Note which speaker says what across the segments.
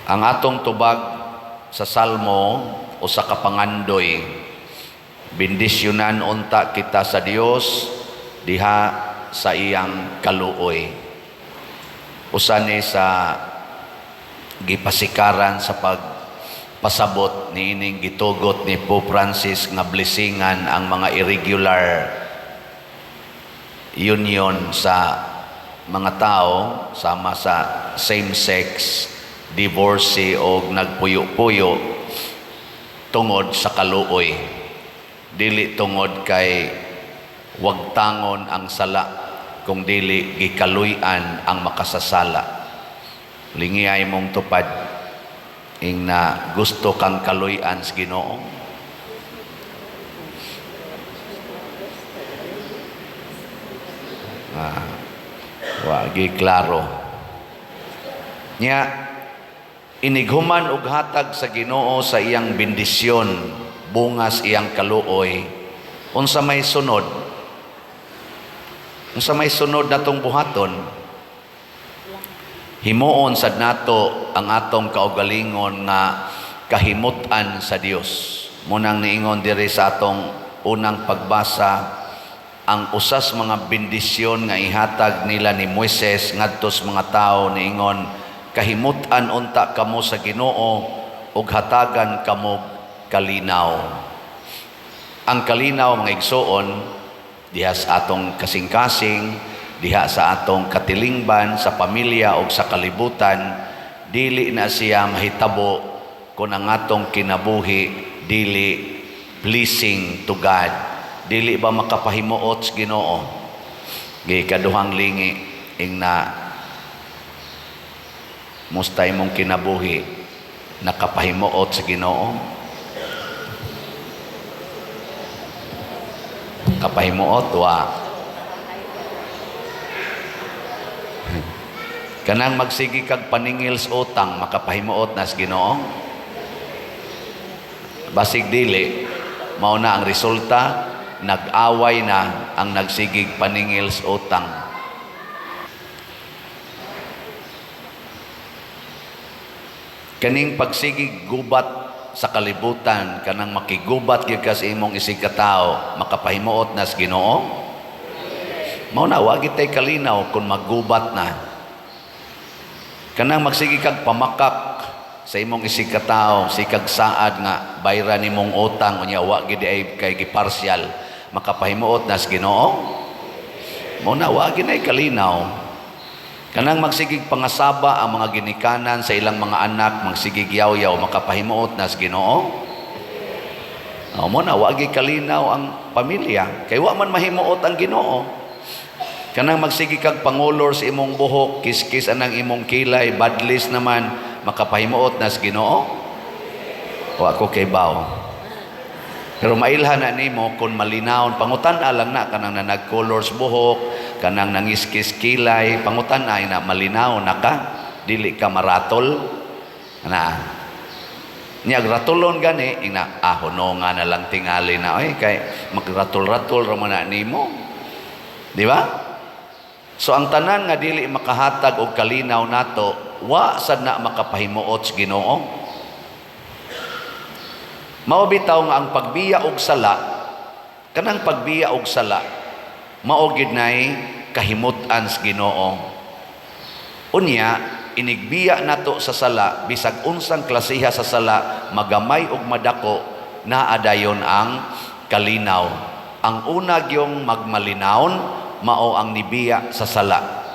Speaker 1: Ang atong tubag sa Salmo o sa kapangandoy, bendisyonan unta kita sa Dios diha sa iyang kaluoy. Usa ni sa gipasikaran sa pagpasabot niining gitugot ni Pope Francis nga blessingan ang mga irregular union sa mga tao, sama sa same sex, divorcee o nagpuyo-puyo, tungod sa kaluoy, dili tungod kay wagtangon ang sala, kung dili gikaluy-an ang makasasala. Lingiay mong tupad ing na gusto kang kaluy-an sa Ginoo. Ah, wagi klaro nya. Inighuman og hatag sa Ginoo sa iyang bendisyon, bungas iyang kaluoy, unsa may sunod? Unsa may sunod natong buhaton? Himuon sad nato ang atong kaugalingon nga kahimut-an sa Dios. Munang niingon diri sa atong unang pagbasa, ang usas mga bendisyon nga ihatag nila ni Moises ngadto sa mga tawo, niingon, "Kahimut-an unta kamo sa Ginoo ug hatagan kamo kalinaw." Ang kalinaw, mga igsuon, diha sa atong kasing-kasing, diha sa atong katilingban, sa pamilya o sa kalibutan, dili na siya mahitabo kung ang atong kinabuhi dili pleasing to God. Dili ba makapahimuot sa Ginoo? Gikaduhang lingi ing na musta imong kinabuhi, nakapahimuot sa Ginoo? Kapahimuot wa? Kanang magsigi kag paningil sa utang, makapahimuot na sa Ginoo? Basig dili. Mao na ang resulta, nag-away na ang nagsigig paningil sa utang. Kaning pagsigig gubat sa kalibutan, kanang makigubat gyud ka sa imong isig katao, makapahimuot na sa Ginoo? Mao na wa gitay kalinaw kung maggubat na. Kanang magsige kag pamakak sa imong isig katao, sikag saad nga bayran nimong utang, unya wa gid ay kay giparsyal, makapahimuot na sa Ginoo? Mao na wa gid ay kalinaw. Kanang magsigig pangasaba ang mga ginikanan sa ilang mga anak, magsigig yaw-yaw, makapahimuot na sa Ginoo? O, mo na, wagi kalinaw ang pamilya. Kay wa man mahimuot ang Ginoo. Kanang magsige kag pangulor sa imong buhok, kiskis anang imong kilay, badlis naman, makapahimuot na sa Ginoo? Wa ko kay baw. Pero mailhan na nimo kung malinawon, pangutan-a lang na kanang nanag-color sa buhok, kanang nangiskis kilay, pangutan-a na malinaw na ka, dili ka maratol. Na. Nya ratulon gani ina, ah, nga na lang tingali na oy, kay magratol-ratol ra man na nimo. Di ba? So ang tanan nga dili makahatag og kalinaw nato, wa sad na makapahimuot sa Ginoo. Mao bitaw nga ang pagbiya og sala, kanang pagbiya og sala, mao gid nay kahimut-an sa Ginoo. Unya, inigbiya nato sa sala, bisag unsang klasiha sa sala, magamay og madako, naa dayon ang kalinaw. Ang una gyung magmalinawon, mao ang nibiya sa sala.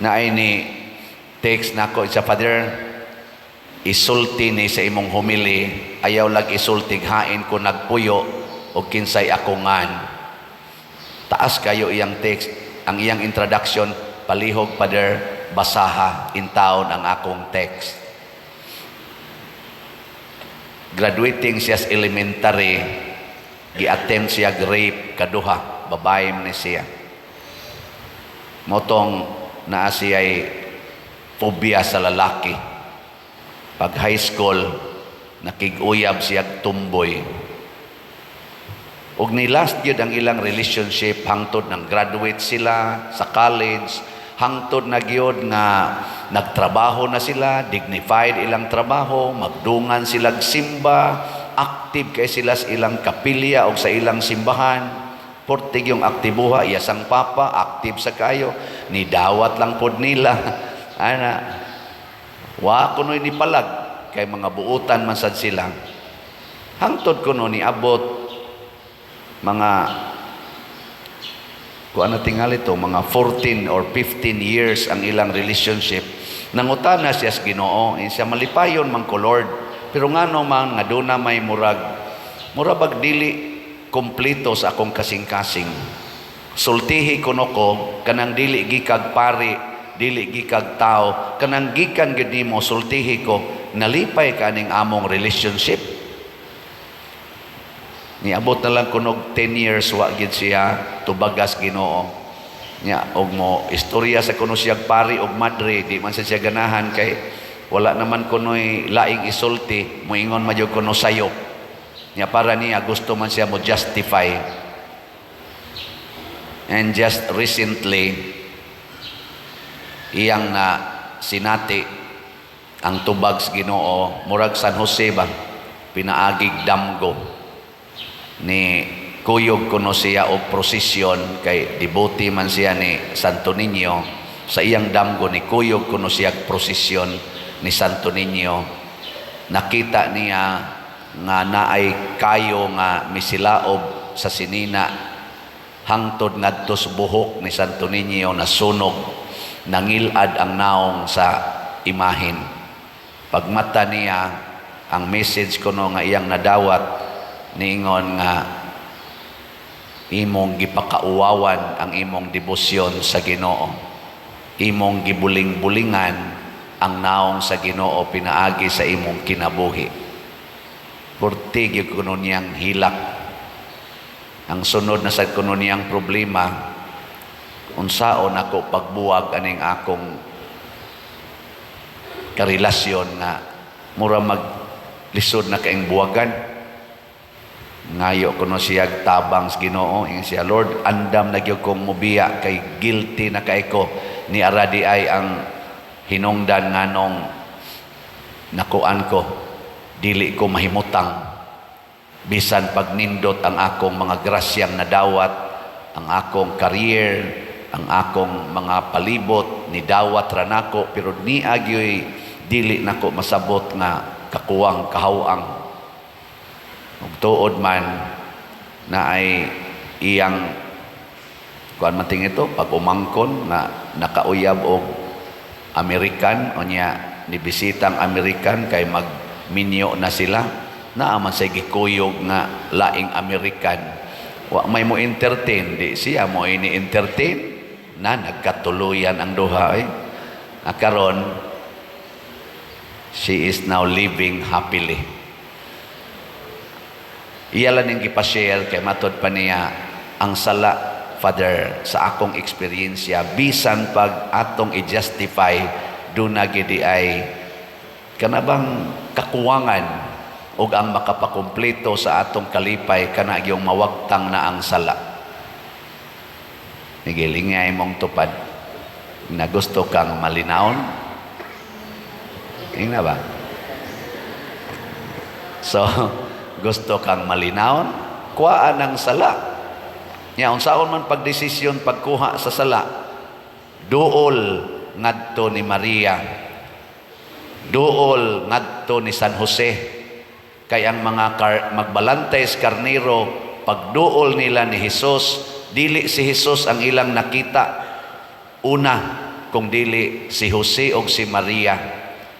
Speaker 1: Naay ni text nako sa Father, isulti ni sa imong homily, ayaw lag isultig hain ko nagpuyo o kinsay akungan. Taas kayo iyang text, ang iyang introduction, "Palihog, Father, basaha in taon ang akong text." Graduating siya sa elementary, gi-attempt siya rape kaduha, babae ni siya. Motong naa siya'y phobia sa lalaki. Pag high school, nakig-uyab siya tumboy. Ug ni last gyud ang ilang relationship hangtod ng graduate sila sa college. Hangtod na gyud nga nagtrabaho na sila, dignified ilang trabaho, magdungan sila simba, active kay sila sa ilang kapilya o sa ilang simbahan. Portig yung aktibuha, iyasang papa, active sa kayo, ni dawat lang pod nila. Ana, wa kuno'y ni palag, kay mga buutan man sad sila. Hangtod kuno ni abot mga kuan na tingali to, mga 14 or 15 years ang ilang relationship. Nangutana siya sa Ginoo, eh, siya, "Malipayon man ko, Lord, pero ngano man nga duna may murag bag dili kompleto sa akong kasing-kasing? Sultihi kuno ko kanang dili gikag pari, dili gikag tao, kanang gikan gid nimo, sultihi ko, nalipay ka aning among relationship?" Niabot na lang kunog 10 years, wa gid siya tubagas Ginoo. Nya og mo istorya sa kuno siyag pari og madre, di man siya ganahan kay wala naman kuno'y laing isulti, moingon man jud kuno sayop. Nya para niya gusto man siya mo justify. And just recently, iyang na sinati ang tubag sa Ginoo, murag San Jose ba, pinaagig damgo ni kuyog kuno siya og prosesyon kay devotee man siya ni Santo Niño. Sa iyang damgo ni kuyog kuno siya og prosesyon ni Santo Niño. Nakita niya nga naay kayo nga misilaob sa sinina hangtod ngadto sa buhok ni Santo Niño. Nasunog, nangilad ang naong sa imahin. Pagmata niya, ang message kuno nga iyang nadawat niingon nga imong gipakauwawan ang imong debosyon sa Ginoo, imong gibuling-bulingan ang naong sa Ginoo pinaagi sa imong kinabuhi. Purti gyud kuno niyang hilak. Ang sunod na sad kuno niyang problema, unsaon ako pagbuwag aning akong karelasyon nga mura mag lisod na kaing buwagan? Ngayo kuno siya tabang sa Ginoo. Ingon siya, "Lord, andam na gyud kong mubiya kay guilty na kay ko ni aradi ay ang hinungdan nganong nakuan ko, dili ko mahimutang bisan pagnindot ang akong mga grasyang nadawat, ang akong career, ang akong mga palibot ni dawat ra nako, pero ni agyoy dili nako masabot nga kakuwang kahawang." Ug tuod man na ay iyang kuan man ting ito pag umangkon nga nakauyab og American, unya ni bisitang American kay magminyo na sila, naa man say gikuyog nga laing American. Wa may mo entertain, di siya mo ini entertain na nagkatuluyan ang duha eh. Ah, karon she is now living happily. Iya lang ning gipa-share kay matod pa niya ang sala, Father, sa akong eksperyensya, bisan pag atong i-justify, duna gidi ay kanabang kakuwangan, ug ang makapakumpleto sa atong kalipay kana gyung mawagtang na ang sala. Nigilingay mong tupad na gusto kang malinawon. Ingna ba? So, gusto kang malinawon, kuhaan ang sala. Nya unsaon man pagdesisyon pagkuha sa sala? Duol ngadto ni Maria. Duol ngadto ni San Jose. Kay ang mga magbalantay sa karnero, pagduol nila ni Jesus, dili si Jesus ang ilang nakita una, kung dili si Jose og si Maria.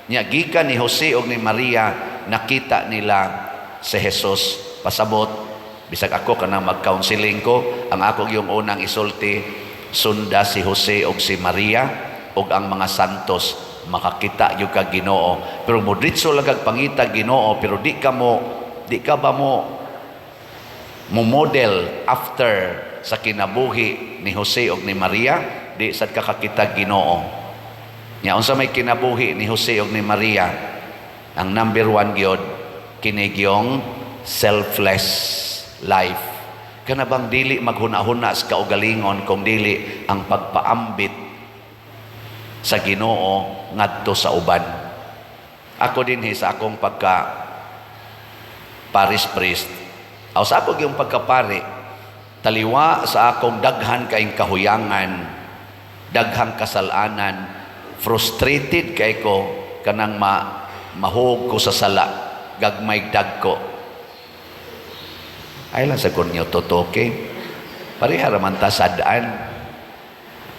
Speaker 1: Nya gikan ni Jose og ni Maria, nakita nila si Jesus. Pasabot, bisag ako kanang mag-counseling ko, ang ako yung unang isulti, sunda si Jose og si Maria og ang mga santos, makakita gyud ka Ginoo. Pero mo diretso lang kag pangita Ginoo, pero di ka ba mo model after sa kinabuhi ni Jose og ni Maria, di sad ka kakita Ginoo. Nya unsa may kinabuhi ni Jose og ni Maria? Ang number one gyud kini gyong selfless life. Kana bang dili maghuna-huna sa kaugalingon kung dili ang pagpaambit sa Ginoo ngadto sa uban. Ako dinhi sa akong pagka parish priest, aw sa ako yung pagkapari, taliwa sa akong daghan kaing kahuyangan, daghang kasalanan, frustrated kay ko kanang mahug ko sa sala, gagmay dagko. Ay lang sa kunyo tutoke. Pareha raman ta sad-an.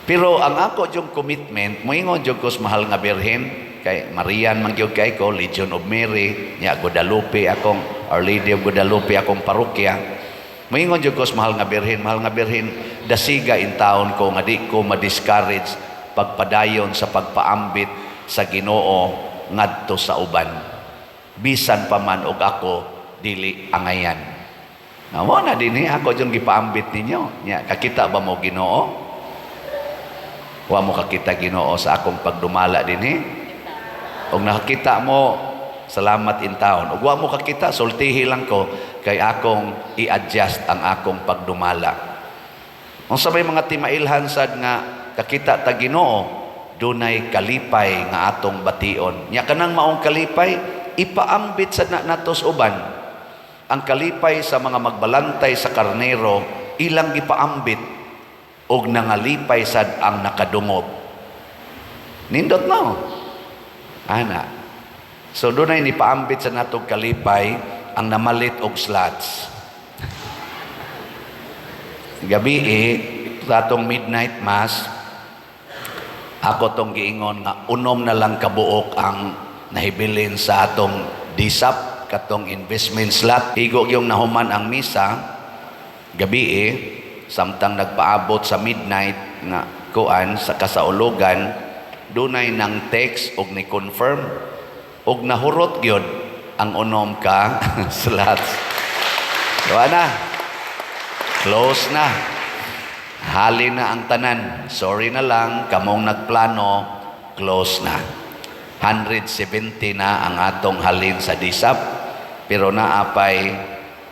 Speaker 1: Pero ang ako yung commitment, moingon jud ko sa mahal nga Birhen, kay Marian man gyud kay ko, Legion of Mary, nya Guadalupe akong Our Lady of Guadalupe akong parokya. Moingon jud ko sa mahal nga Birhen, "Mahal nga Birhen, dasiga in taon ko nga di ko ma-discourage pagpadayon sa pagpaambit sa Ginoo ngadto sa uban. Bisan pa man og ako dili angayan." Na mo na dinhi ako yung gipaambit ninyo. Nya kakita ba mo Ginoo? Wa mo kakita Ginoo sa akong pagdumala dinhi? Og nakakita mo, salamat in taon. Ug wa mo kakita, sultihi lang ko kay akong i-adjust ang akong pagdumala. Unsa may mga timailhan sad nga kakita ta Ginoo, dunay kalipay nga atong bation. Nya kanang maong kalipay, ipaambit sad na nato sa uban. Ang kalipay sa mga magbalantay sa karnero, ilang gipaambit og nangalipay sad ang nakadungog. Nindot, no? Ana. So dunay nipaambit sa natog kalipay ang namalit og slots. Gabi eh, sa atong midnight mass, ako tong giingon nga 6 na lang kabuok ang nahibilin sa atong DSAP, katong investment slot. Higo yung nahuman ang misa, gabi eh, samtang nagpaabot sa midnight nga kuan sa kasaulugan, dunay nang text og ni confirm og nahurot gyud ang 6 ka slots. So ana, close na. Hali na ang tanan. Sorry na lang, kamong nagplano, close na. 170 na ang atong halin sa DSAP, pero naapay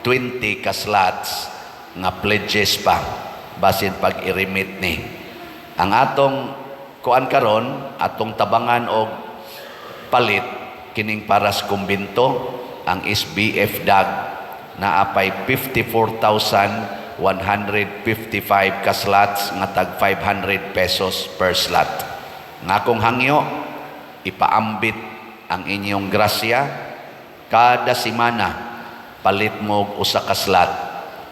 Speaker 1: 20 ka slots nga pledges pa basin pag i-remit ni. Ang atong kuan karon, atong tabangan og palit kining para sa kumbento, ang SBF DAG, naapay 54,155 ka slots nga tag 500 pesos per slot. Nga akong hangyo, ipaambit ang inyong grasya kada semana, palit mo og usa ka slot,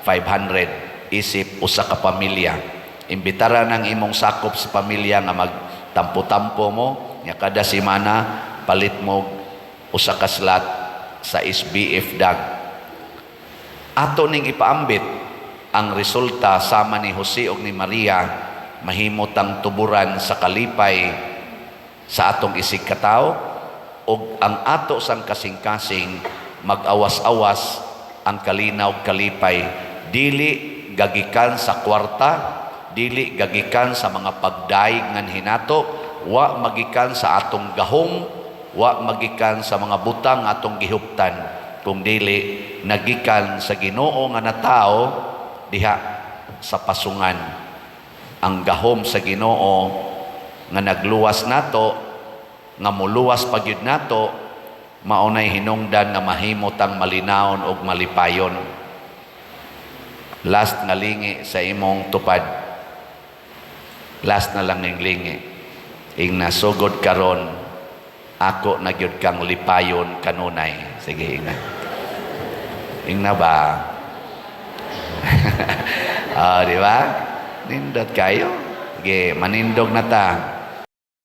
Speaker 1: 500 isip usa ka pamilya. Imbitara ng imong sakop sa pamilya nga magtampo-tampo mo nga kada semana palit mo og usa ka slot sa SBF DAG. Ato ning ipaambit ang resulta, sama ni Jose ug ni Maria, mahimo tang tuburan sa kalipay sa atong isig katawo ug ang ato sang kasing-kasing mag-awas-awas ang kalinaw kalipay, dili gagikan sa kwarta, dili gagikan sa mga pagdaig ngan hinato, wa magikan sa atong gahom, wa magikan sa mga butang atong gihuptan, kung dili nagikan sa Ginoo nga natao diha sa pasungan. Ang gahom sa Ginoo nga nagluwas nato, nga muluwas pa gyud nato, maunay hinungdan nga mahimo tang malinawon og malipayon. Last nga lingi sa imong tupad, last na lang ning lingi. Ing nasugod karon, ako na gyud kang lipayon kanunay. Sige, ingna. Ingna ba? Ah, di ba? Nindot kayo. Sige, manindog na ta.